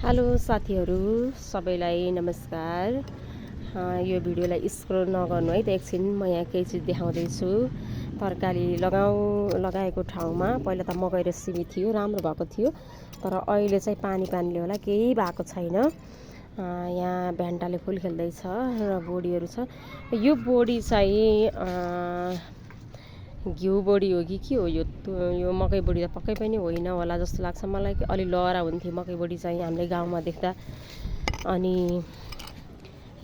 Hello साथीहरू सबैलाई नमस्कार। यो भिडियोलाई स्क्रोल नगर्नु है त। एकछिन म यहाँ केही चिज देखाउँदैछु। तरकारी लगाएको ठाउँमा पहिला त मकै र सिमी थियो, राम्रो भएको थियो, तर अहिले चाहिँ पानीले होला केही भएको छैन। यहाँ भेन्टाले फुल खेल्दैछ र बोडीहरू छ। यो बोडी चाहिँ घिउ बोडी हो कि के हो? यो मकै बोडी त पक्कै पनि होइन होला जस्तो लाग्छ मलाई। अलि लहरा हुन्थ्यो मकै बोडी चाहिँ हामीले गाउँमा देख्दा। अनि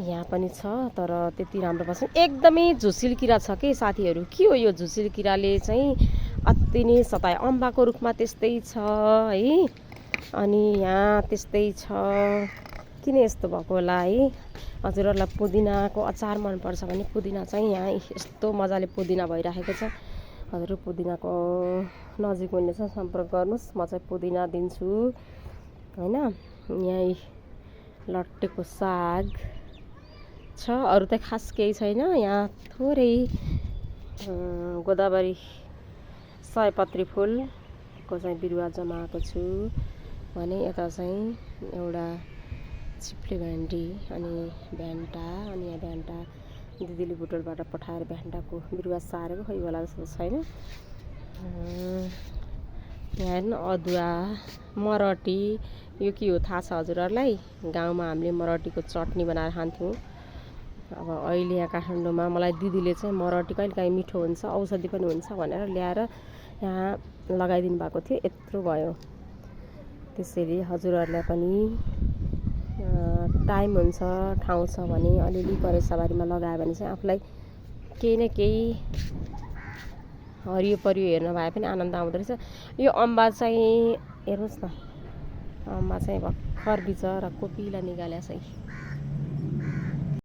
यहाँ पनि छ तर त्यति राम्रो पर्छ। एकदमै झुसिल किरा छ के साथीहरू। के हो यो झुसिल किराले चाहिँ अति नै सतायो। अम्बाको रुखमा त्यस्तै छ है। अनि यहाँ त्यस्तै छ। किन यस्तो भएको होला है? हजुरहरूलाई पुदिनाको अचार मनपर्छ भने पुदिना चाहिँ यहाँ यस्तो मजाले पुदिना भइराखेको छ। हजुर पुदिनाको नजिक हुनेछ सम्पर्क गर्नुहोस्, म चाहिँ पुदिना दिन्छु होइन। यहीँ लट्टेको साग छ, अरू त खास केही छैन। यहाँ थोरै गोदावरी सयपत्री फुलको चाहिँ बिरुवा जमाएको छु भने यता चाहिँ एउटा चिप्ले भेन्डी अनि भेन्टा। अनि यहाँ भेन्टा दिदीले बुटोलबाट पठाएर भेन्टाको बिरुवा सारेको खै होला जस्तो छैन। यहाँ हेर्नु अदुवा, मरटी। यो के हो थाहा छ हजुरहरूलाई? गाउँमा हामीले मरटीको चटनी बनाएर खान्थ्यौँ। अब अहिले यहाँ काठमाडौँमा मलाई दिदीले चाहिँ मरटी कहिलेकाहीँ मिठो हुन्छ, औषधि पनि हुन्छ भनेर ल्याएर यहाँ लगाइदिनु भएको थियो। यत्रो भयो। त्यसैले हजुरहरूलाई पनि टाइम हुन्छ, ठाउँ छ भने अलिअलि करेसाबारीमा लगायो भने चाहिँ आफूलाई केही न केही हरियो परियो हेर्न भए पनि आनन्द आउँदो रहेछ। यो अम्बा चाहिँ हेर्नुहोस् न, अम्बा चाहिँ भर्खर बिचरा कोपिला निकालेको छ।